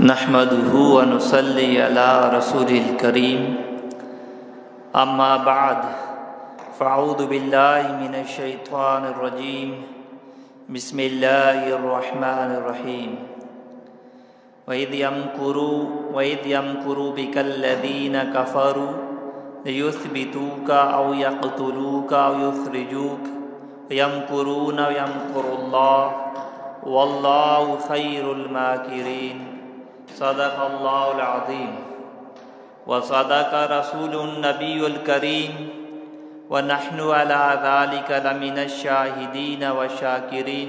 نحمده ونصلي على رسوله الكريم. أما بعد، فأعوذ بالله من الشيطان الرجيم. بسم الله الرحمن الرحيم. وإذ يمكر، وإذ يمكر بك الذين كفروا ليثبتوك أو يقتلوك أو يخرجوك ويمكرون ويمكر الله والله خير الماكرين. صدق الله العظيم. وصدق رسول النبي الكريم، ونحن على ذلك لمن الشاهدين والشاكرين،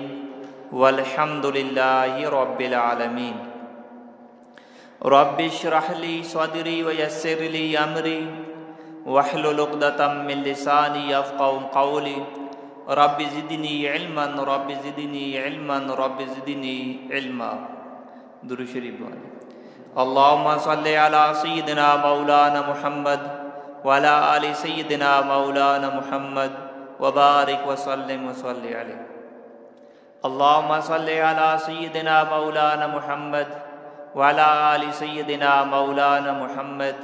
والحمد لله رب العالمين. رب اشرح لي صدري ويسر لي أمري واحلل عقدة من لساني يفقهوا قولي. رب زدني علما، رب زدني علما، رب زدني علما. درود شریف بوانیں. اللهم صل على سيدنا مولانا محمد وعلى آل سيدنا مولانا محمد وبارك وسلم وصل عليه. اللهم صل على سيدنا مولانا محمد وعلى آل سيدنا مولانا محمد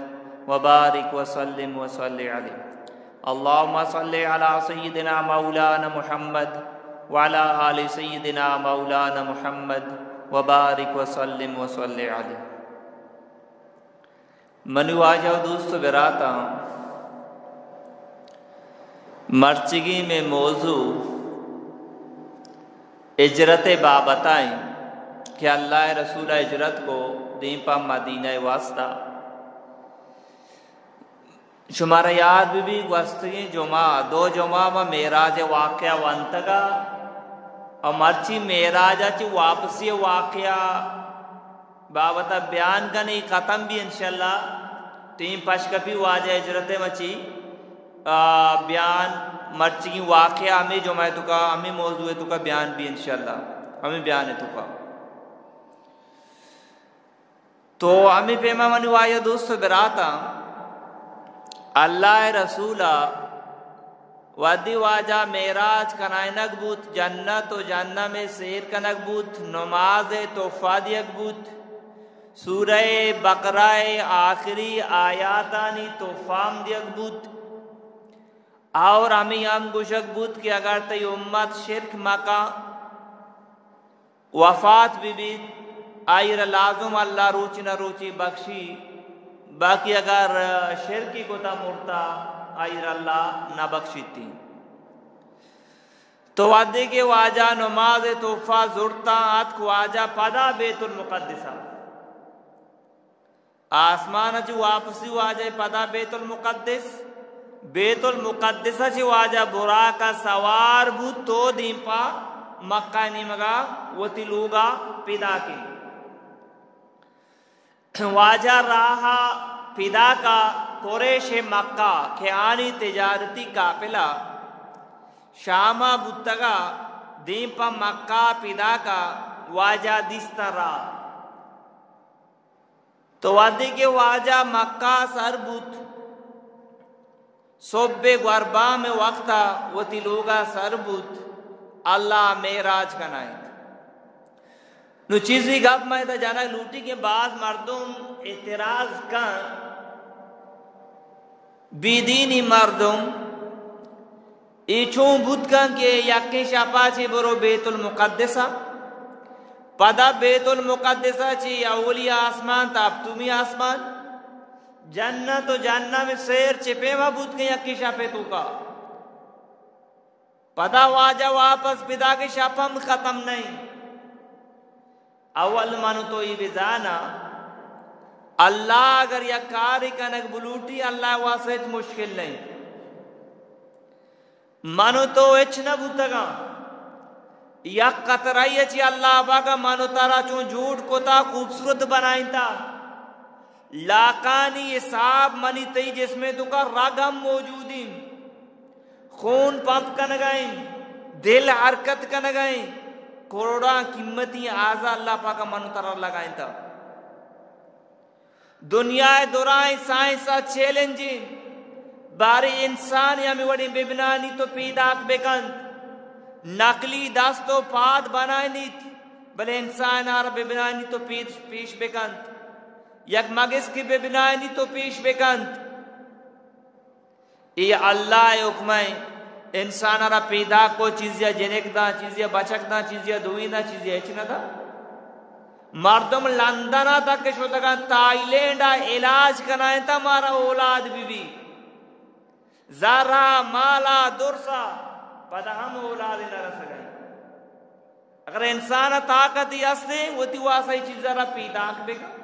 وبارك وسلم وصل عليه. اللهم صل على سيدنا مولانا محمد وعلى آل سيدنا مولانا محمد وبارك وسلم وصل عليه. منی واجہ و دوست و براتاں، مرچیگیں مئے موضوع ہجرت ءِ بابت ءَ اِنت کہ اللہ ءِ رسول ءَ ہجرت کو دیم پہ مدینہ ءِ واسطہ. شمارا یاد بہ بیت، گوستگیں جمعہ، دو جمعہ ما معراج ءِ واقعہ ونتگ ءَ، اور مرچی معراج ءَ چہ واپسی ءِ واقعہ بابت ءَ بیان کنیں، ختم بی انشاءاللہ. ٹیم پشکپی واجہ ہجرت ءِ مچی، آ، بیان مرچی واقعہ ہمے جمعہ ءِ توکا، ہمے موضوع ءِ توکا بیان بی انشاءاللہ، ہمے بیان ءِ توکا. تو ہمے پیما منی واجہ دوست و براتاں، اللہ ءِ رسول ءَ وھدے واجہ معراج کنائینگ بوت، جنت و جہنم ءَ سیر کنگ بوت، نماز ءِ تحفہ دیگ بوت، سورہ بقرہ ءِ آخری آیاتانی تحفہ ہم دیگ بوت، اور ہمے ہم گوشگ بوت کہ اگر تئی امت شرک مکن، وفات بہ بیت، آئی را لازم اللہ روچ نہ روچے بخشی، باقی اگر شرکی کتا مرتا، آئی را اللہ نہ بخشیتی. تو وھدے کہ واجہ نماز ءِ تحفہ زرتاں، اتک واجہ پدا بیت المقدس ءَ. آسمان ءَ چہ واپسی واجہ پدا بیت المقدس، بیت المقدس ءَ چہ واجہ براق ءَ سوار بوت تو دیم پہ مکہ ءِ نیمگ ءَ وتی لوگ ءَ پیداک اِنت. واجہ راہ ءَ پیداک ءَ قریش مکہ کہ آنی تجارتی قافلہ شام ءَ بوتگ ءَ دیم پہ مکہ ءَ پیداک ءَ واجہ دیست راہ. تو وھدے کہ واجہ مکہ ءَ سر بوت، صبح گوربام ءِ وقت ءَ وتی لوگ ءَ سر بوت، اللہ ءَ معراج کنائینت. نوں چیزے گپ من ادا جنگ لوٹی کہ باز مردم اعتراض کن، بے دینی مردم، اے چون بوت کن کہ یکیں شپ ءَ چہ برو بیت المقدس ءَ، پدا بیت المقدس ءَ چہ اولی آسمان تا ہپتمی آسمان، جنت و جہنم ءِ سیر چہ پیما بوت کن یکیں شپ ءِ توکا، پدا واجہ واپس پیداک، شپ ہم ختم نہ اِنت. اول من و تو اے بزاناں، اللہ اگر یک کارے کنگ بلوٹی، اللہ ءِ واسطہ ہچ مشکل نہ اِنت. من و تو ہچ نہ بوتگاں، یک قطرہ ءَ چہ اللہ پاک ءَ من و ترا چون جوڑ کتا، خوبصورت بنائینتا. لاکانی حساب منی تئی جسم ءِ توکا رگ ہم موجود اِنت. خون پمپ کنگ ءَ اِنت، دل حرکت کنگ ءَ اِنت، کروڑاں قیمتی اعضا اللہ پاک ءَ من و ترا لگائینتا. دنیا ءِ درائیں سائنس ءَ چیلنج اِنت، باریں انسانے ہمے وڑیں بہ بنائینیت و پیداک بہ کنت، نقلی دست و پاد بنائینیت، بلے انسان ءَ را بہ بنائینیت ءُ پیش، پیش بکنت۔ یک مگسکے بہ بنائینیت ءُ پیش بکنت۔ اے اللہ ءِ حکم ءَ، انسان ءَ را پیداک کو، چیزے ءَ جنک داں، چیزے ءَ بچک داں، چیزے ءَ دوئیں داں، چیزے ءَ ہچ نہ داں۔ مردم لندن ءَ تک شتگاں، تھائی لینڈ ءَ علاج کنائینت، مارا اولاد بہ بی۔ زر ءَ، مال ءَ، درس ءَ، پدا ہم اولاد نہ رسگ ءَ۔ اگر انسان ءَ طاقتے ہستیں، وتی واسا اے چیز ءَ را پیداک بکن۔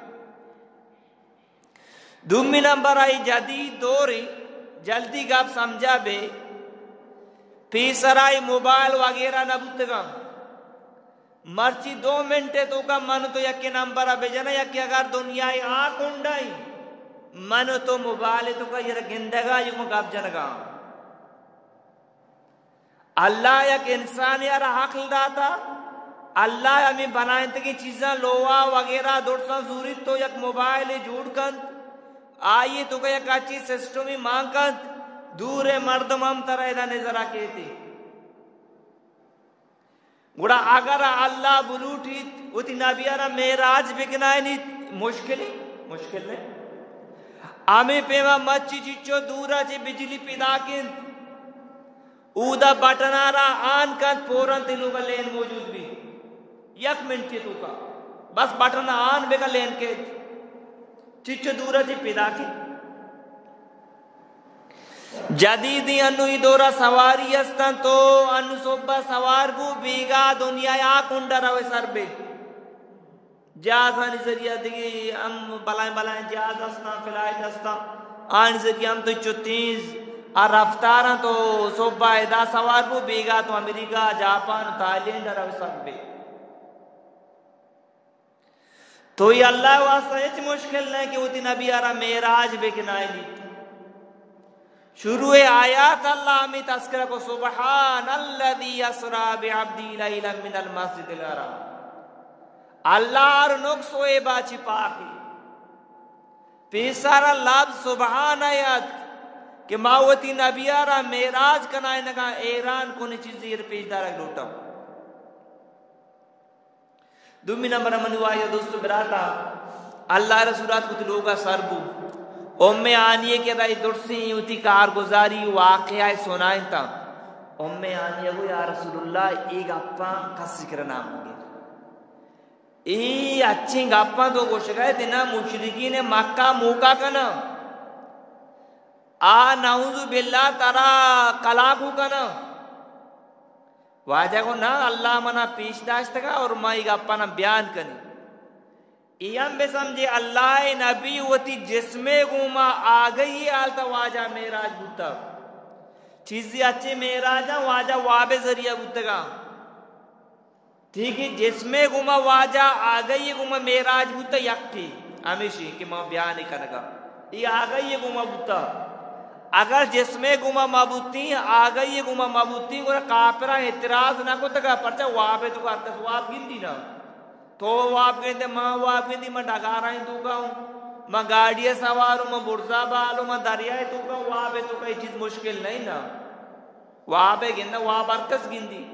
دومی نمبر ءَ اے جدید دور ءَ، جلدی گپ سمجھا بے، پیسرا اے موبائل وغیرہ نہ بوتگاں۔ مرچی دو منٹ ءِ توکا من تو یکے نمبر ءَ بجناں، یکے اگر دنیا ءِ آ کنڈ ءَ ایں، من تو موبائل ءِ توکا ایر گندگ ءَ ایں، گپ جنگ ءَ۔ اللہ یک انسانے ءَ را عقل داتا، اللہ ہمے بنائینتگیں چیزاں، لوہا وغیرہ، درساں زوریت تو یک موبائلے جوڑ کنت، آئی ءِ توکا یک اچیں سسٹمے مان کنت، دور ءِ مردم ہم ترا ادا نظر ءَ کیت۔ گڑا اگر اللہ بلوٹیت وتی نبی ءَ را معراج بکنائینیت، مشکلے؟ مشکل نہ۔ ہمے پیما مرچی چچو دور ءَ چہ بجلی پیداک انت، اودا بٹن ءَ را آن کنت، فوراً تئی لوگ ءَ لین موجود بیت۔ یک منٹے توکا بس بٹن ءَ آن بکن، لین کیت۔ چچو دور ءَ چہ پیداک انت۔ جدیدیں انو اے دور ءَ سواری استاں، تو انو صبح سوار بو، بیگاہ دنیا ءِ آ کنڈ ءَ روے سر بے۔ جہازانی ذریعہ دگہ ہم بلائیں بلائیں جہاز استاں، فلائٹ استاں، آنی ذریعہ ہم تو چو تیز آ رفتاراں، تو صبح ادا سوار بو، بیگاہ تو امریکہ، جاپان، تھائی لینڈ ءَ روے سر بے۔ تو اے اللہ ءِ واسطہ ہچ مشکل نہ کہ وتی نبی ءَ را معراج بکنائینیت۔ شروع آیات اللہ ہمے تذکرہ کو، سبحان الذی اسری بعبدہ لیلا من المسجد الحرام۔ اللہ ہر نقص و عیبا چہ پاکے۔ پیسرا لفظ سبحان ءَ اتک کہ ما وتی نبی ءَ را معراج کنائینگا، حیران کنیں چیزے ایر پیش دارگ لوٹاں۔ دومی نمبر ءَ منی واجہ دوست و براتاں، اللہ ءِ رسول ات وتی لوگ ءَ سر بو۔ ام ہانی ءَ کہ ادا اے درسیں وتی کارگزاری واقعہ ءَ سنائینتاں۔ ام ہانی ءَ گو، یا رسول اللہ، اے گپاں کسی کرا نام مگر۔ اے اچیں گپاں تو گوشگ ءَ ئے، دنا مشرکین مکہ موقع کناں۔ آ نعوذ باللہ ترا کلاکو کناں۔ واجہ گو، نا، اللہ منا پیش داشتگا اور ما اے گپانا بیان کنی۔ اے ہم بہ سمجھے، اللہ ءِ نبی وتی جسمے گوما آگہی ءِ حالتا واجہ معراج بوتا۔ چیزے اچے معراجاں واجہ واب ءِ ذریعہ بوتگا۔ ٹھیک ہے، جسمے گوما واجہ آگہی ءِ گوما معراج بوتا یکے، ہمیشی کہ ما بیان کنگا۔ اے آگہی ءِ گوما بوتا۔ اگر جسمے گوما مہ بوتیں، آگہی ءِ گوما مہ بوتیں، گڑا کافراں اعتراض نہ کتگا، پرچا واب ءِ توکا ہر کس واب گندی نا۔ تو واب گندے، ما واب گندی، ما ڈگارانی توکا اوں، ما گاڑی ءَ سوار اوں، ما برزا بال اوں، ما دریا ءِ توکا اوں، واب ءِ توکا اے چیز مشکل نہیں نا۔ واب ءَ گندنا، واب ہر کس گندی۔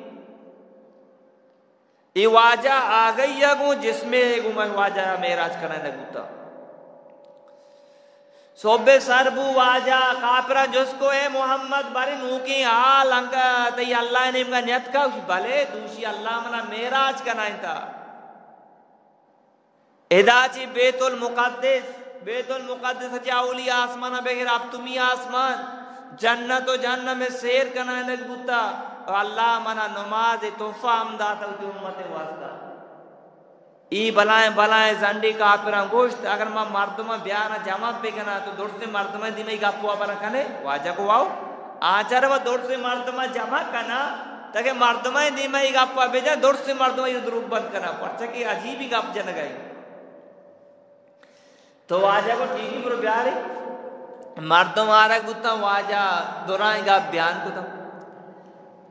اے واجہ آگہی ءَ گوں جسمے گوں من واجہ ءَ معراج کنائینگ بوتا۔ صبح سر بو، واجہ کافراں جست کو، اے محمد، برے نوکیں حال انگا تئی اللہ ءِ نیمگا نیتکا؟ گوشی، بلے۔ دوشی، اللہ منا معراج کنائینتا۔ ادا چہ بیت المقدس، بیت المقدس چہ اولی آسمان بغیر ہپتمی آسمان، جنت و جہنم سیر کنائینگ بوتا، و اللہ منا نماز تحفہ ہم داتا وتی امت واسطہ۔ ای بلائیں بلائیں زنڈی کافراں گوشت، اگر ما مردماں بیانا جمع بکناں تو درستیں مردماں دیما ای گپا برا کنے؟ واجہ گو واو، آنچار ما درستیں مردماں جمع کناں تاکہ مردماں دیما ای گپا بجن، درستیں مردماں ای دروگ بند کناں، پرچا کہ عجیبی گپ جنگا ای۔ تو واجہ گو ٹھیک ہے، برو بیارے۔ مردم آرگ بوتاں، واجہ درائیں گپ بیان کتاں۔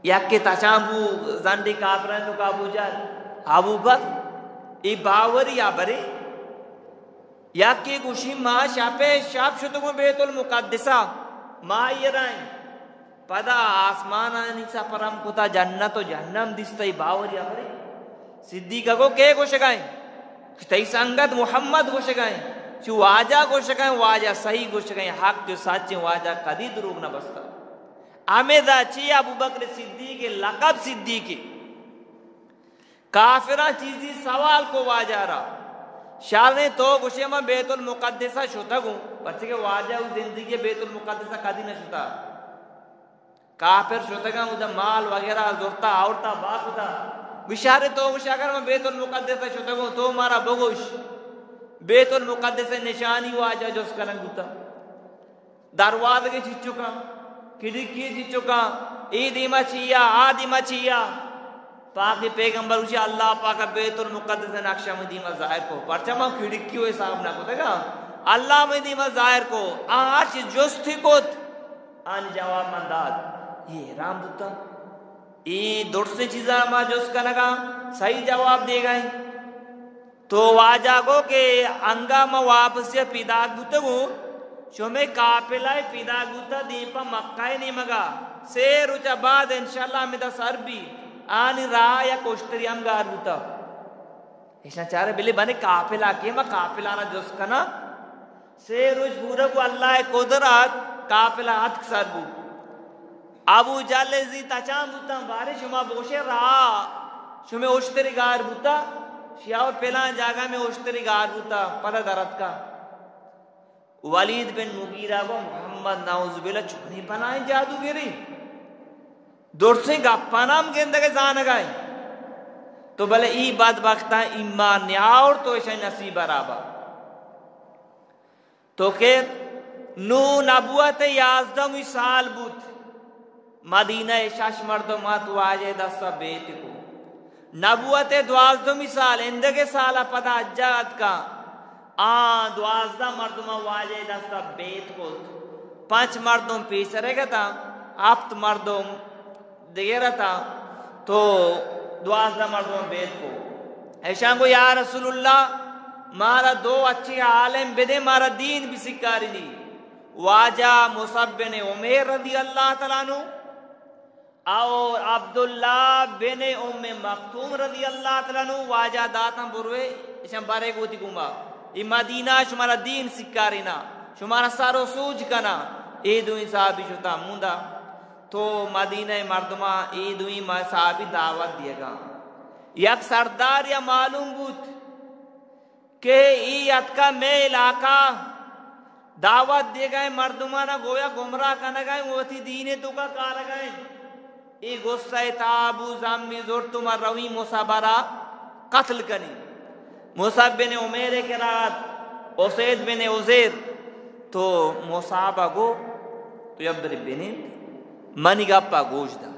یکے تچان بو، زنڈی کافران تو ابو جہل، ابو بکر، ای باوری آ برے۔ یکے گوشی، ما شپے شپ شتگوں بیت المقدسا، ما ایرائیں۔ پدا آسمانانی سفر ہم کتا، جنت و جہنم دیستا، ای باوری آ برے۔ صدیق ءَ گو، کئے گوشگائیں؟ تئی سنگت محمد گوشگائیں۔ چو واجہ گوشگائیں، واجہ صحیح گوشگائیں، حق جو سچیں، واجہ کدی دروگ نہ بستا۔ ہمیدا چی ابوبکر صدیق ءِ لقب صدیق ءِ۔ کافراں چیزی سوال کو واجہ را، شریں تو گوشے من بیت المقدس ءَ شتگوں، پرچہ کہ واجہ او زندگی بیت المقدس ءَ کدی نہ شتا۔ کافر شتگاں، اودا مال وغیرہ زرتا، آورتا، با کتا۔ بشارے تو گوش، اگر من بیت المقدس ءَ شتگوں، تو مارا بگوش۔ بیت المقدس ءِ نشانی واجہ جست کنگ بوتا۔ دروازگے چچکاں، کھڑکی چچکاں، اے دیما چیا، آ دیما چیا۔ پاک پیغمبر گوشی، اللہ پاک بیت المقدس ءِ نقشہ من دیما ظاہر کو۔ پرچہ من کھڑکی و حساب نہ کتگا۔ اللہ من دیما ظاہر کو۔ آ ہرچی جست کت، آنی جواب من دات۔ اے حیران بوتاں۔ اے درسیں چیزاں ما جست کنگا، صحیح جواب دیگا ایں۔ تو واجہ گو کہ انگا ما واپسی ءَ پیداک بوتگوں، شمے قافلہ ءَ پیداک بوتا دیم پہ مکہ ءِ نیمگا۔ سے روچ ءَ بعد انشاءاللہ ہمیدا سر بی۔ آنی راہ یک اشتری ہم گار بوتا۔ ایشاں چارے بلے بنے قافلہ کے، ما قافلہ را جست کناں۔ سے روچ پورا کو اللہ ءِ قدرت، قافلہ اتک سر بو۔ ابو جہل زی تچان بوتاں، بارے شما بوشے راہ، شمے اشتری گار بوتا، شیا و پلان جاگہ میں اشتری گار بوتا، پدا در اتکا۔ ولید بن مغیرہ گو، محمد نعوذ باللہ چونی بلائیں جادوگری، درسیں گپاں ہم گندگ ءُ زانگ ءَ ایں۔ تو بلے ای بدبختاں ایمان نیاورت تو ایشانی نصیب برابر۔ تو کہ نوں نبوت ءِ یازدہمی سال بوت، مدینہ ءَ شش مردم ات واجہ ءِ دست ءَ بیعت کو۔ نبوت ءِ دوازدہمی سال، ایندگہ سال ءَ پدا حج ءَ اتکاں، آ دوازدہ مردم واجہ ءِ دست ءَ بیعت کت۔ پنچ مردم پیسرگ اتاں، ہپت مردم دگر اتاں، تو دوازدہ مردم بیعت کو۔ ایشاں گو، یا رسول اللہ، مارا دو اچھے عالم بدے، مارا دین بسکارینی۔ واجہ مصعب بن عمیر رضی اللہ تعالیٰ عنہ اور عبداللہ بن ام مکتوم رضی اللہ تعالیٰ عنہ۔ واجہ داتاں بروے، ایشاں برے گوتی گوما، اے مدینہ شمارا دین سکارینا، شمارا سر و سوج کنا۔ اے دوئیں صحابی شتا موندا۔ تو مدینہ ءِ مردماں اے دوئیں ما-، صحابی دعوت دیگا۔ یک سردار یا معلوم بوت کہ ای اتکا مئے علاقہ دعوت دیگا ایں، مردمانا گویا گمراہ کنگا ایں، وتی دین ءِ توکا کارگا ایں۔ ای غصہ ءِ تاب و زمی زرت و ما رویں مصعب ءَ را قتل کنیں۔ مصعب بن عمیر ءِ کرا ات، اسید بن عزیر، تو مصعب ءَ گو، تو یک برے بنند، منی گپ ءَ گوش دار۔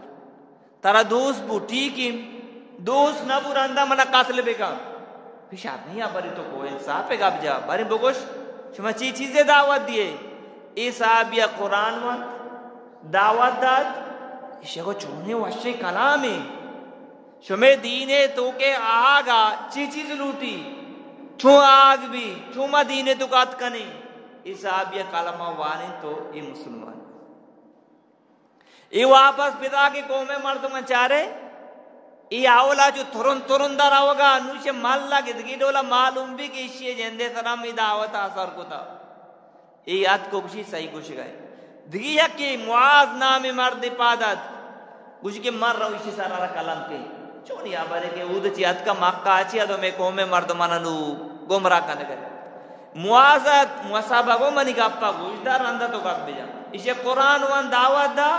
ترا دوست بو، ٹھیک ایں، دوست نہ بو، رندا منا قتل بکن۔ بشار نہیں، بری تو کو انصاف ءِ گپ جا، بری بگوش، شما چی چیزے دعوت دیے؟ اے صحابی ءَ قرآن وانت، دعوت دات، ایشی گو چونیں وشیں کلامے۔ شمے دین ءِ توکے آگ ءَ چی چیز لوٹی؟ چون آگ بی؟ چون ما دین ءِ توکا اتک کنیں؟ اے صحابی ءَ کلمہ وانینت تو اے مسلمان۔ اے واپس پدا کہ قوم ءِ مردماں چارے، اے اولا چو ترند ترند ءَ روگا، نوش ملگ دگی ڈولا معلوم بی کہ ایشی ءِ جندے سرا ہمے دعوت ءَ اثر کتا۔ اے اتک و گوشی، صحیح گوشگا ئے۔ دگہ یکے معاذ نامیں مردے پاد اتک، گوشی کہ من رو ایشی سرا را قلم کئیں۔ چونی ہبرے کہ اود چی اتکا مکہ ءَ چی ادو مئے قوم ءِ مردمانا نو گمراہ کنگا ئے۔ معاذ ءَ مصعب ءَ گو منی گپ ءَ گوش دار، رندا تو گپ بجن۔ ایشی قرآن وان، دعوت دا،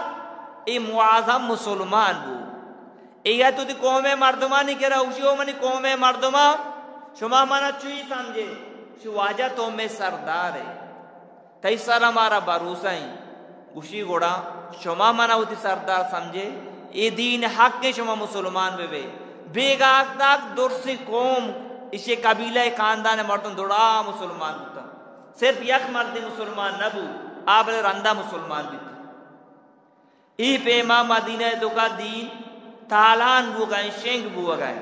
اے معاذ ہم مسلمان بو۔ اے ات وتی قوم ءِ مردمانی کرا گوشی، او منی قوم ءِ مردماں، شما منا چوئی سمجھے؟ شو واجہ تو مئے سردار ئے، تئی سرا مارا بھروسہ ایں۔ گوشی گڑا شما منا وتی سردار سمجھے؟ اے دین حق ایں، شما مسلمان بہ بے۔ بیگاہ تک درسیں قوم، ایشی قبیلہ ءِ خاندان ءِ مردم دڑا مسلمان بوتاں۔ صرف یک مردے مسلمان نہ بو، آ بلے رندا مسلمان بیت۔ اے پیما مدینہ ءِ توکا دین تالان بوگا ایں، شنگ بوگا ایں،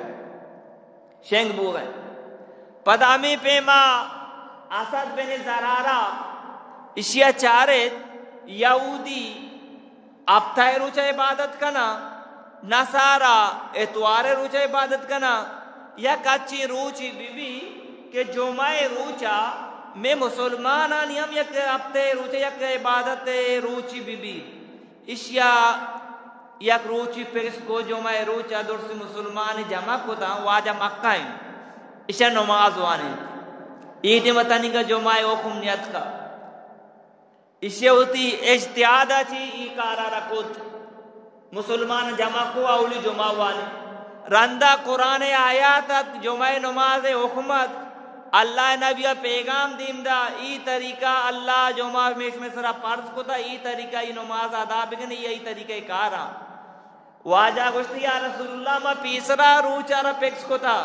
شنگ بوگا ایں۔ پدا ہمے پیما اسد بن زرارہ، اشیا چارت، یہودی ہفتہ ءِ روچا عبادت کنا، نصارا اتوار ءِ روچا عبادت کنا۔ یک اچیں روچے بہ بی کہ جمعہ ءِ روچا مئے مسلمانانی ہم یک ہفتہ ءِ روچے یک عبادت ءِ روچے بہ بی۔ اشیا یک روچے فکس کو، جمعہ ءِ روچا درسیں مسلمان جمع کتاں، واجہ مکہ ایں، اشیا نماز وانیں۔ اے ٹیم تنیگا جمعہ ءِ حکم نیتکا۔ ایشی ءَ وتی اجتہاد ءَ چہ اے کار ءَ را کت۔ مسلمان جمع کو، اولی جمعہ وانی۔ رندا قرآن ءِ آیات ات، جمعہ ءِ نماز ءِ حکم ات۔ اللہ ءِ نبی ءَ پیغام دیم دا، اے طریقہ اللہ جمعہ میش میں سرا فرض کتا، اے طریقہ اے نماز ادا بکن، اے، اے طریقہ کار ءَ۔ واجہ گوشت، یا رسول اللہ، ما پیسرا روچ ءَ را فکس کتا،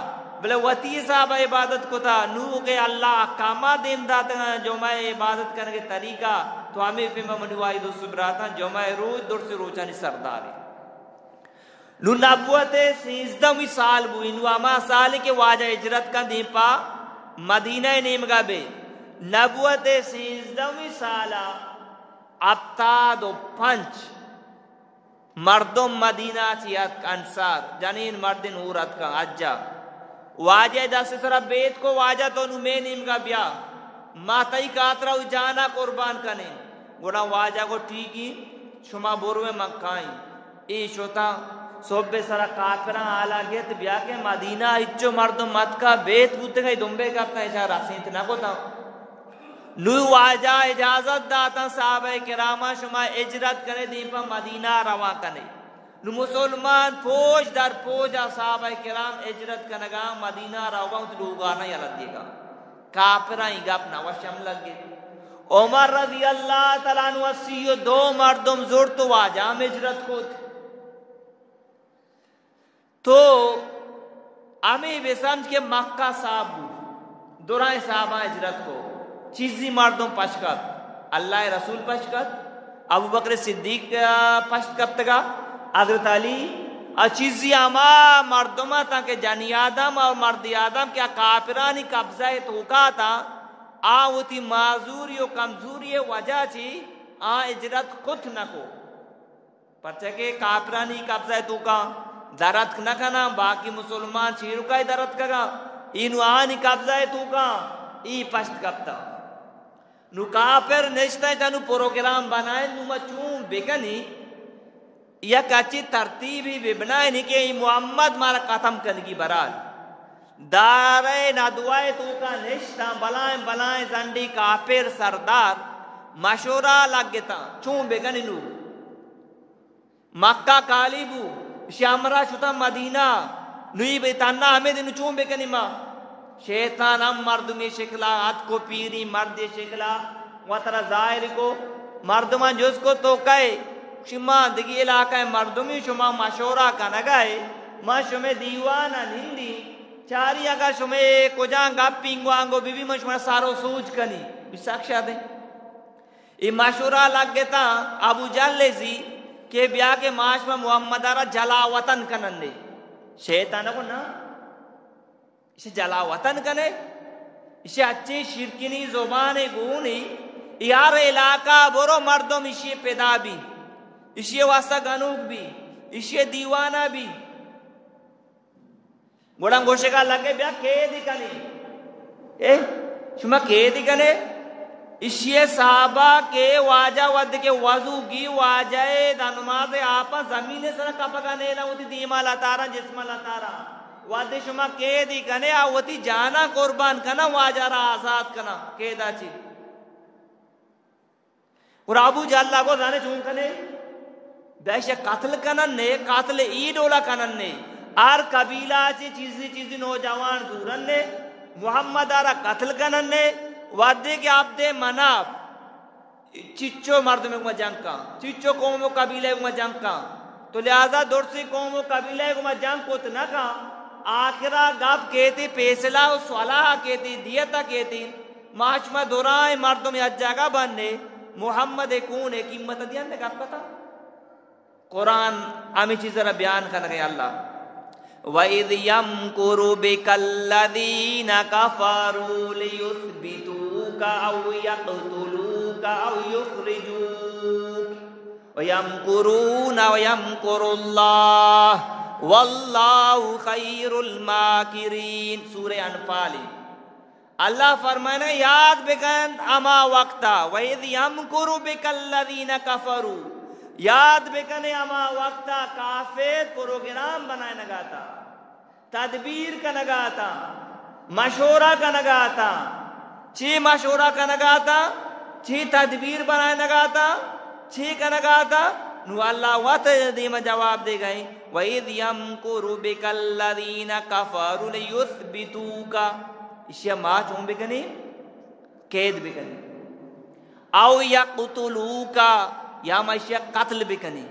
بلے وتی حساب ءَ عبادت کتا، نوں کہ اللہ احکامات دیم داتگاں، جمعہ ءِ عبادت کنگ ءِ طریقہ، تو ہمے پیم منی واجہ دوست براتاں، جمعہ ءِ روچ درسیں روچانی سردارے۔ نوں نبوت ءِ سیزدہمی سال بوئی، نوں ہما سال کہ واجہ ہجرت کن دیم پہ مدینہ ءِ نیمگا بے۔ نبوت ءِ سیزدہمی سال ءَ ہپتاد و پنچ مردم مدینہ چی اتک، انصار، جنین مردین ہور اتکاں حجا۔ واجہ دست سرا بیت کو، واجہ تو نوں مئے نیمگا بیا، ما تئی خاطرا وتی جانا قربان کنیں۔ گڑا واجہ گو، ٹھیک ایں، شما بروے، من کائیں۔ اے شتاں، صبح سرا کافراں حالا گت، بیا کہ مدینہ ہچو مردم اتکا بیت بوتگاں، دمبے کپتاں، اشاں رسینت نہ کتاں۔ نوں واجہ اجازت داتاں، صحابہ کراماں، شما ہجرت کنے، دیم پہ مدینہ روان کنے۔ نوں مسلمان پوج در پوج ءَ صحابہ کرام ہجرت کنگا، مدینہ روگا، وتی لوگانا یلہ دیگا۔ کافراں اے گپ نہ وش ہم لگے۔ عمر رضی اللہ تعالی عنہ سی و دو مردم زرت و واجہ ہم ہجرت کت۔ تو ہمے بہ سمجھ کہ مکہ صاحب بو، درائیں صحابہ ہجرت کو، چیزی مردم پشت کپت، اللہ ءِ رسول پشت کپت، ابوبکر صدیق پشت کپتگا، حضرت علی، اور چیزی ہما مردم تاں کہ جنی آدم اور مردی آدم کہ کافرانی قبضہ ءِ توکا تاں، آ وتی معذوری و کمزوری ءِ وجہ چی آ ہجرت کت نہ کو۔ پرچا کہ کافرانی قبضہ ءِ توکا در اتک نہ کناں، باقی مسلمان چیرکائی در اتکگاں، اے نوں آنی قبضہ ءِ توکا اے پشت کپتاں۔ نوں کافر نشتہ چہ نوں پروگرام بنائیں، نوں ما چون بکنی؟ یک اچی ترتیبی ببنائیں کہ اے محمد مارا ختم کنگی۔ برحال دارے ندوہ ءِ توکا نشتاں، بلائیں بلائیں زنڈی کافر سردار مشورہ لگتاں، چون بکنی نوں؟ مکہ خالی بو، اشی ہمراہ شتاں مدینہ۔ نوں اے بے تہنا ہمے دن چون بکنی ما؟ شیطان ہم مردمی شکلا اتک و پیری مردی شکلا وترا ظاہر کو۔ مردمان جست کو تو کئے؟ گوشی ما دگی علاقہ ءِ مردمی، شما مشورہ کنگا ئے، ما شمے دیوانا نندی، چاری اگر شمے کجام گپی انگو آنگو ببی، من شما سر و سوج کنی۔ بی سک شادیں۔ اے مشورہ لگتاں ابو جہل ءِ زی کہ بیا کہ ما شما محمد ءَ را جلا وطن کنندے۔ شیطان گو نا، اشی جلا وطن کنے؟ اشی اچیں شرکنی زبانے گونی، اے ہر علاقہ برو مردم اشی پدا بی، اشی واسطہ گنوک بی، اشی دیوانہ بی۔ گڑا گوشگا لگے، بیا کیدی کنے؟ اے، شما کیدی کنے؟ اشی صحابہ کہ واجہ وھدے کہ وضو گی، واجہ ءِ دنماز ءِ آپاں زمین ءِ سرا کپگا نیلاں، وتی دیما لتاراں، جسما لتاراں۔ وھدے شما کیدی کنے، آ وتی جانا قربان کناں، واجہ را آزاد کناں، کیدا چی۔ گڑا ابو جہل ءَ گو زانے چون کنے؟ بیا ایشی قتل کنن نے، قتل ای ڈولا کنن نے۔ ہر قبیلہ چی چیزی چیزی نوجوان زورن نے، محمد ءَ را قتل کنن نے۔ وھدے کہ عبد مناف چچو مردم گما جنگ کن، چچو قوم و قبیلہ گما جنگ کن، تو لہذا درسی قوم و قبیلہ گما جنگ کت نہ کن۔ آخرا گپ کیتی، فیصلہ و صلاح کیتی، دیتا کیتی۔ ما شما درائیں مردم یک جاگہ بنے، محمد ءِ خون ءِ قیمت دیان نے گپ کتا۔ قرآن ہمے چیز را بیان کنگے اللہ۔ وَإِذْ يَمْكُرُ بِكَ الَّذِينَ كَفَرُوا لِيُثْبِتُوكَ أَوْ يَقْتُلُوكَ أَوْ يُخْرِجُوكَ وَيَمْكُرُونَ وَيَمْكُرُ اللَّهُ واللہ خیر الماکرین۔ سورہ انفال۔ اللہ فرمانے، یاد بکن ہما وقتا، وَإِذْ يَمْكُرُ بِكَ الَّذِينَ كَفَرُوا، یاد بکنے ہما وقتا کافر پروگرام بنائے نگاتا، تدبیر کنگاتا، مشورہ کنگاتا۔ چی مشورہ کنگاتا؟ چی تدبیر بنائے نگاتا؟ چی کنگاتا؟ نو اللہ وت دیم جواب دے گئے، وَإِذْ يَمْكُرُ بِكَ الَّذِينَ كَفَرُوا لِيُثْبِتُوكَ۔ اشیا ما چون بکنی؟ قید بکنی۔ او یقتلوکا، یا ما اشیا قتل بکنی۔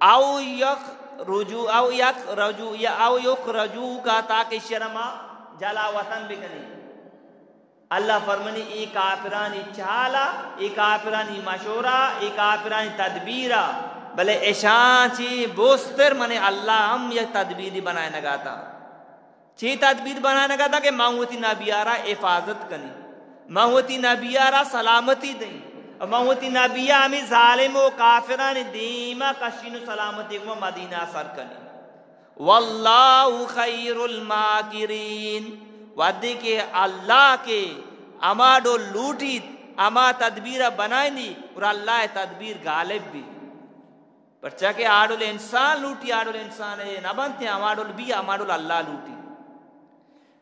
او یخرجو، او یخرجو، یا او یخرجوکا، تاکہ اشیا ما جلا وطن بکنی۔ اللہ فرمانی، ای کافرانی چالا، ای کافرانی مشورہ، ای کافرانی تدبیرا، بلے اشان چی بوستر من اللہ ہم یک تدبیری بنائے نگاتا۔ چی تدبیر بنائے نگاتا کہ من وتی نبیارا حفاظت کنی، من وتی نبیارا سلامتی دیں، من وتی نبیا ہمیں ظالم و کافرانی دیما کشین و سلامتی کو مدینہ سر کنی۔ واللہ خیر الماکرین۔ وہدے کہ اللہ کہ ہما ڈول لوٹیت، ہما تدبیر بنائنی، اور اللہ تدبیر غالب بی۔ پرچا کہ آ ڈول انسان لوٹی، آ ڈول انسان نہ بنتے، ہما ڈول بی، ہما ڈول اللہ لوٹی۔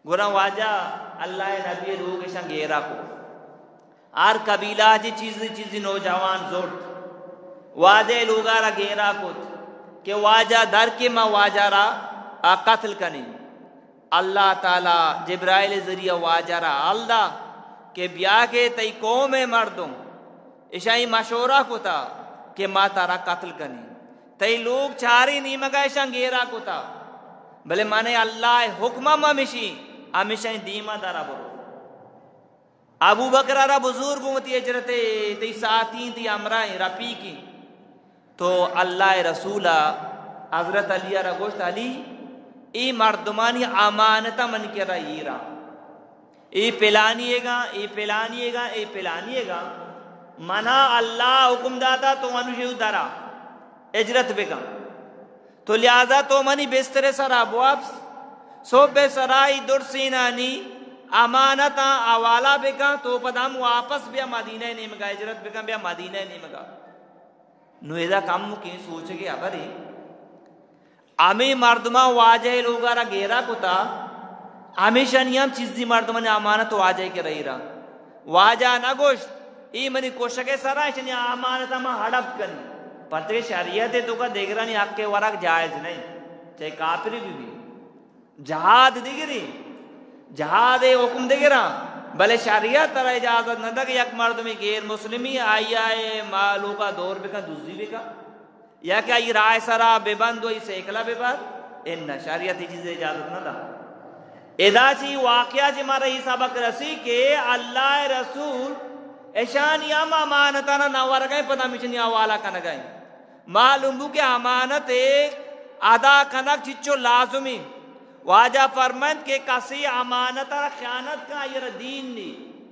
گڑا واجہ اللہ نبی لوگ اشان گیرا کو۔ ہر قبیلہ چی چیزی چیزی نوجوان زرت۔ واجہ لوگا را گیرا کت کہ واجہ در کے ما واجہ را آ قتل کنیں۔ اللہ تعالی جبرائیل ذریعہ واجہ را حال دا کہ بیا کہ تئی قوم مردم اشائی مشورہ کتا کہ ما ترا قتل کنیں۔ تئی لوگ چاری نیمگا اشان گیرا کتا۔ بلے مانے اللہ حکمہ ممشی، ہمیشہ دیما درا برو۔ ابوبکر ء را بزور گوں وتی ہجرت ء، تئی ساتھی، تئی ہمراہیں، رفیقیں۔ تو اللہ ء رسول ء حضرت علی ء را گوشت، علی، اے مردمانی امانت ء من کرا ایرا۔ اے پلانی ء گا، اے پلانی ء گا، اے پلانی ء گا۔ منا اللہ حکم داتا تو انوشے درا ہجرت بکن۔ تو لہذا تو منی بستر ء سرا بوپس، صبح ء سرا ای درسینانی امانتاں حوالہ بکن، تو پدا ہم واپس بیا مدینہ ء نیمگا، ہجرت بکن بیا مدینہ ء نیمگا۔ نو ادا کمکیں سوچگے ہبرے۔ ہمے مردماں واجہ ء لوگا را گیرا کتا، ہمیشانی ہم چیزی مردمانی امانت واجہ ء کرا ایرا۔ واجہ نہ گوشت، اے منی کشگ ء سرا، اشانی امانت ء ما ہڑپ کنیں۔ پرچہ کہ شریعت ء توکا دگرانی حق ء ورگ جائز نہ انت، چاہے کافرے بہ بی۔ جہاد دگرے، جہاد ء حکم دگراں، بلے شریعت ترا اجازت نہ دگ یک مردمے غیر مسلمی آئی ء مالوکا دور بکن، دزی بکن۔ یا کہ آئی راہ سرا بہ بند و آئی سیکلا بہ بر، اناں، شریعت ای چیز اجازت نہ دا۔ ادا چی واقعہ چی مارا ای سبق رسی کہ اللہ رسول اشانی ہم امانتانا نہ ورگئے، پدا مشنی حوالہ کنگئے۔ معلوم بو کہ امانت ادا کنگ چچو لازمی۔ واجہ فرمائنت کہ کسی امانت را خیانت کن، آئی را دین نی،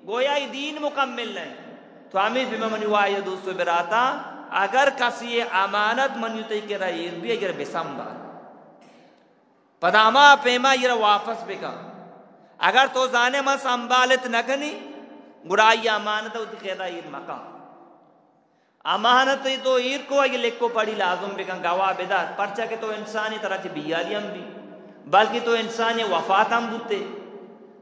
گویا ای دین مکمل نہ۔ تو ہمے پیما منی واجہ دوست و براتاں، اگر کسی امانت منی تئی کرا ایر بی، اگر بسنبال، پدا ہما پیما ایرا واپس بکن۔ اگر تو زانے من سنبالت نکنی، گڑا آئی امانت وتی کرا ایر مکن۔ امانت تو ایر کو، آئی لکھ و پڑی لازم بکن، گواہ بدار، پرچا کہ تو انسانی طرح چہ بیالی ہم بی، بلکہ تو انسانی وفات ہم بوتے۔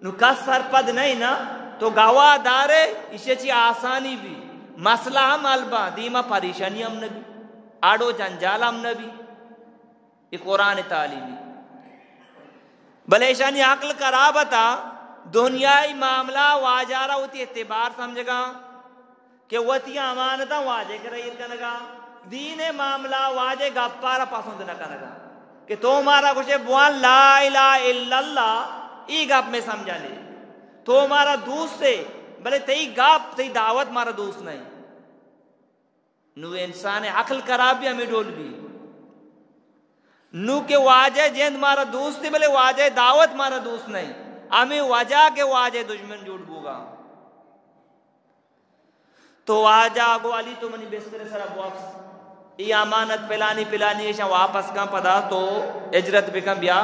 نو کس سرپد نہیں نا، تو گواہ دارے، ایشی چی آسانی بی، مسئلہ ہم حل با، دیما پریشانی ہم نبی، اڑ و جنجال ہم نبی۔ اے قرآن تعلیمی۔ بلے ایشانی عقل خراب اتا، دنیائی معاملہ واجہ را وتی اعتبار سمجھگا کہ وتی امانتاں واجہ کرا ایر کنگا، دین معاملہ واجہ گپا را پسند نہ کنگا کہ تو مارا گوشے بوان لا الہ الا اللہ، ای گپ میں سمجھا لے، تو مارا دوست ہے، بلے تئی گپ، تئی دعوت مارا دوست نہیں۔ نو انسان عقل خراب بی، ہمے ڈول بی۔ نو کہ واجہ جند مارا دوست بی، بلے واجہ دعوت مارا دوست نہیں۔ ہمے وجہ کہ واجہ دشمن جوڑ بوگا۔ تو واجہ گو علی تو منی بستر سرا بوپس۔ اے امانت پلانی پلانی، ایشاں واپس کن، پدا تو ہجرت بکن، بیا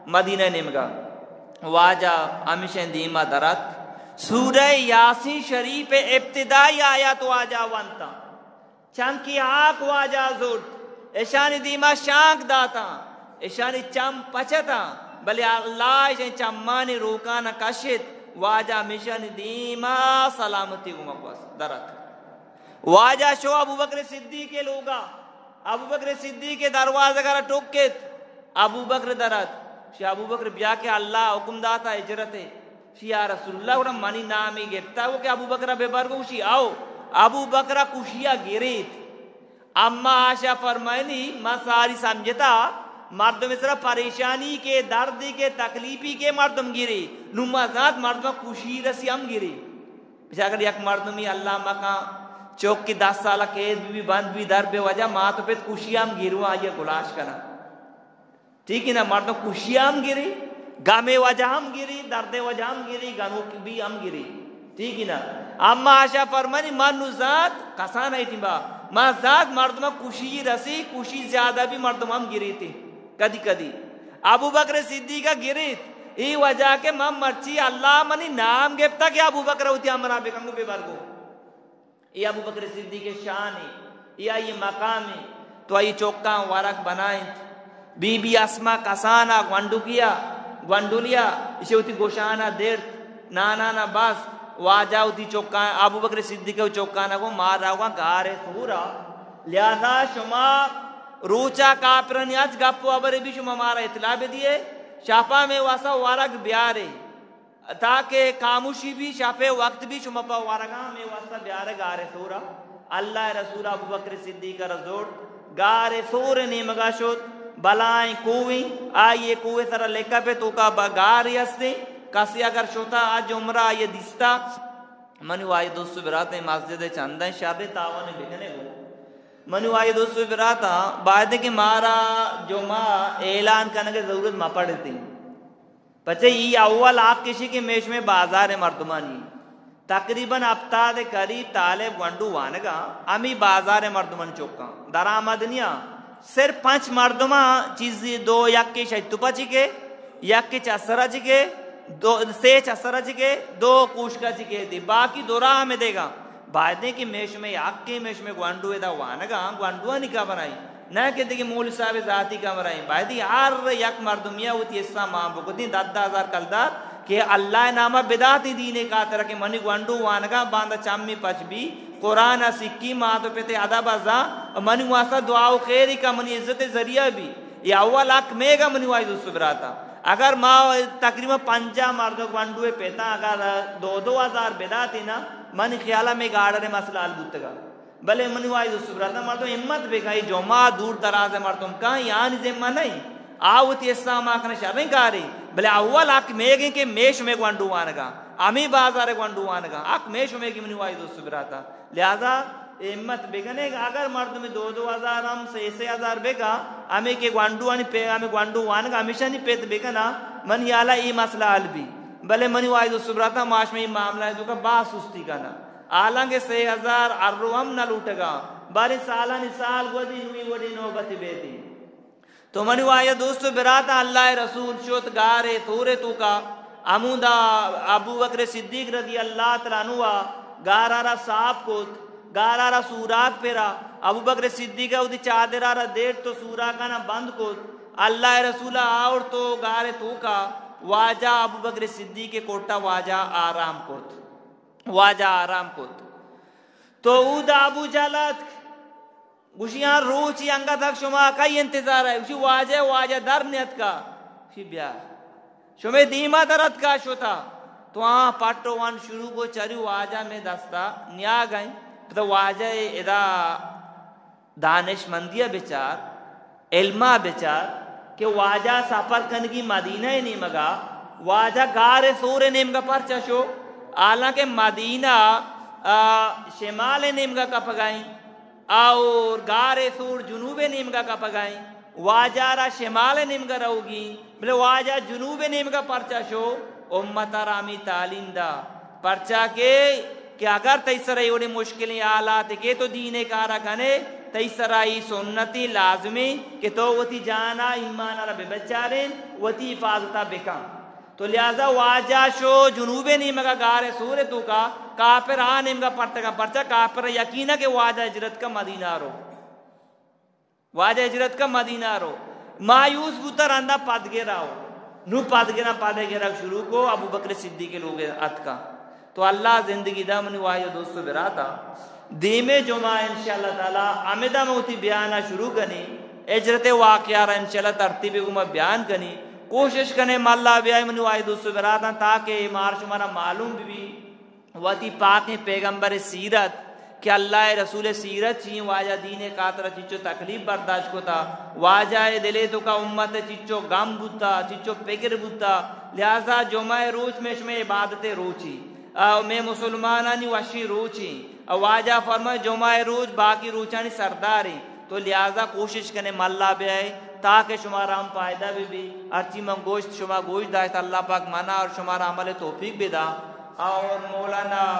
مدینہ نیمگا۔ واجہ ہمیشیں دیما دراتک۔ سورہ یاسین شریف ابتدائی آیات واجہ ونتاں۔ چنکی ہاک واجہ زرت، اشانی دیما شانک داتاں، اشانی چم پچتاں، بلے اللہ اشانی چمانی روکان کشت۔ واجہ ہمیشانی دیما سلامتی گوما گوست دراتک۔ واجہ شو ابوبکر صدیق ءِ لوگا، ابوبکر صدیق ءِ دروازگ ءَ را ٹکت۔ ابوبکر درات۔ شی ابوبکر بیا کہ اللہ حکم داتا ہجرت ءِ۔ شی یا رسول اللہ، گڑا منی نامی گپتا، وہ کہ ابوبکر بہ بر گو۔ شی آؤ۔ ابوبکر کشیا گریت۔ اما عائشہ فرمائنی، ما ساری سمجھتا مردم سرا پریشانی کے، دردی کے، تکلیفی کے مردم گری۔ نو ما زانت مردم کشی رسی ہم گری۔ بچار اگر یک مردمی اللہ مکن چوکی دس سال قید بی، بند بی، در بہ وجہ، ما تو پت کشی ہم گیرو، آئی گلاش کنا۔ ٹھیک ہے نا؟ مردم کشی ہم گیری، غم وجہ ہم گیری، درد وجہ ہم گیری، گنوک بی ہم گیری۔ ٹھیک ہے نا؟ اما عائشہ فرمانی، من نو زاد کسان ایتی با، ما زاد مردم کشی رسی، کشی زیادہ بی مردم ہم گیری تی۔ کدی کدی ابو بکر صدیقہ گریت، ای وجہ کہ من مرچی اللہ منی نام گپتا کہ ابو بکر وتی ہمراہ بکن گو بہ بر گو۔ ای ابو بکر صدیق شان ہے، ای آئی مقام ہے۔ تو آئی چوکاں ورگ بنائیں۔ بی بی اسما کسانا گونڈکیا، گونڈلیا، اسے وتی گوشانا درت، نانانا بست، واجہ وتی چوکاں، ابو بکر صدیق چوکانا گو مارا گو گار سورا۔ لہذا شما روچا کافرانی اچ گپ و ہبرے بی شما مارا اطلاع بدیے، شپا میں واسا ورگ بیارے، تاکہ خاموشی بی، شپے وقت بی، شما پا ورگا میں واسا بیارے گار سورا۔ اللہ رسول ابو بکر صدیق را زورت، گار سور نیمگا شت، بلائیں کوئی، آئیے کوئی سر لکھا پہ توکا با گار ہستے، کسی اگر شتا آج عمرہ آئیے دیستا، منی واجہ دوست و براتیں، مسجد چندیں شر تاوان بکنے گو۔ منی واجہ دوست و براتاں، باید کہ مارا جمعہ اعلان کنگ ضرورت ما پڑھتے۔ پچے ای اول حق کشی کہ میش میں بازار مردمانی تقریباً ہفتاد قریب طالب گونڈو وانگا، ہمی بازار مردمانی چوکاں درآمد نیا۔ صرف پنچ مردماں چیزی دو، یکے شیتو پچی کے، یکے چسرا چی کے، دو، سے چسرا چی کے، دو کوشکا چی کے دی، باقی دو راہ میں دے گا۔ بایدیں کہ میش میں حقیں، میش میں گوانڈو ادا وانگا، گوانڈوانی کا بنائی، نہ کہ دیگہ مول صاحب ذاتی کا بنائی۔ بایدیں ہر یک مردمیا وتی حصہ مان بکتیں، دہ دہ ہزار کلدار کہ اللہ نامہ بداتی دینے خاطر کہ منی گوانڈو وانگا باندا چمی پچ بی، قرآن سکی، مات و پتے ادب زا، منی واسطہ دعا و خیری کا، منی عزت ذریعہ بی۔ یہ اول حق میگا منی واجہ دوست براتا۔ اگر ما تقریباً پنجاہ مرد گونڈوے پیتاں، اگر دو دو ہزار بداتی نا، منی خیالا میں گاڑر مسئلہ حل بوتگا۔ بلے منی واجہ دوست براتا، مردم ہمت بکن، یہ جمعہ دور دراز مردم کن، یعنی ذمہ نہیں۔ آ وتی حصہ ما کن شریں کاری، بلے اول حق میگیں کہ میش میں گونڈو وانگا، ہمیں بازار گونڈو وانگا، حق میش میگی منی واجہ دوست براتا۔ لہذا اے ہمت بکنے کہ اگر مردم دو دو ہزار ہم، سے سے ہزار بکا، ہمیں کہ گوانڈو آنی پہ، ہمیں گوانڈو وانگا ہمیشہ نی پت بکنا، من یالا ای مسئلہ حل بی۔ بلے منی واجہ دوست براتا، ماش میں ای معاملہ ہے تو کا با سستی کنا۔ حالانکہ سے ہزار ہر رو ہم نہ لوٹگا، بارے سالانی سال گوزی نوی وڈی نوبتی بیتی۔ تو منی واجہ دوست و براتاں، اللہ رسول شت گار ثور توکا، ہمودا ابو بکر صدیق رضی اللہ تعالی عنہ گارا را صاف کت، گارا را سوراخ پرا، ابو بکر صدیق وتی چادرا را دیر تو سوراخانا بند کت، اللہ رسول آورت تو گار توکا، واجہ ابو بکر صدیق کوٹا واجہ آرام کت، واجہ آرام کت۔ تو اودا ابو جہل اتک، گوشی، آ روچی انگت حق شما کئی انتظار ہے؟ گوشی، واجہ، واجہ در نیتکا۔ گوشی، بیا۔ شمے دیما در اتکا شتا۔ تو آ پٹ و وان شروع کو چری واجہ میں دستا نیا گئیں۔ تو واجہ ادا دانشمندی بچار، علما بچار کہ واجہ سفر کنگی مدینہ نیمگا، واجہ گار ثور نیمگا پرچا شو؟ حالانکہ مدینہ، آ، شمال نیمگا کپگائیں۔ اور گار ثور جنوب نیمگا کپگائیں، واجہ را شمال نیمگا رہوگی، بلے واجہ جنوب نیمگا پرچا شو؟ امت را ہمی تعلیم دا، پرچا کہ، کہ اگر تئی سر ایوڑی مشکلیں حالات کے تو دین کارا کنے، تئی سرا ای سنتی لازمی کہ تو وتی جانا ایمان را ببچارین، وتی حفاظتا بکن۔ تو لہذا واجہ شو جنوب نیمگا گار سور توکا، کافر آ نیمگا پرتگا، پرچا کافر یقینا کہ واجہ ہجرت کا مدینہ رو۔ واجہ ہجرت کا مدینہ رو۔ مایوس بوتا رندا پدگرا ہو۔ نو پدگرا پدگرا شروع کو، ابو بکر صدیق لوگ اتکا۔ تو اللہ زندگی دا منی واجہ دوستو براتا۔ دیمے جمعہ انشاءاللہ تعالی ہمدا من وتی بیانا شروع کنی۔ ہجرت واقعہ را انشاءاللہ ترتیب گما بیان کنی۔ کوشش کنے ملا بیائے منی واجہ دوستو براتا تاکہ مار شمارا معلوم بی۔ وتی پاکیں پیغمبر سیرت کہ اللہ ء رسول سیرت چی، واجہ دین ء خاطر چچو تکلیف برداشت کتا، واجہ ء دل ء توکا امت ء چچو غم بوتا، چچو فکر بوتا، لہذا جمعہ ء روچ میں شمے عبادت ء روچی، آ، میں مسلمانانی وشیں روچی، آ، واجہ فرمائے جمعہ ء روچ باقی روچانی سرداریں۔ تو لہذا کوشش کنے ملا بیائے تاکہ شمارا ہم فائدہ بہ بی۔ ہرچی من گوشت شما گوش داشت، اللہ پاک منا اور شمارا عمل توفیق بدا۔ اور مولانا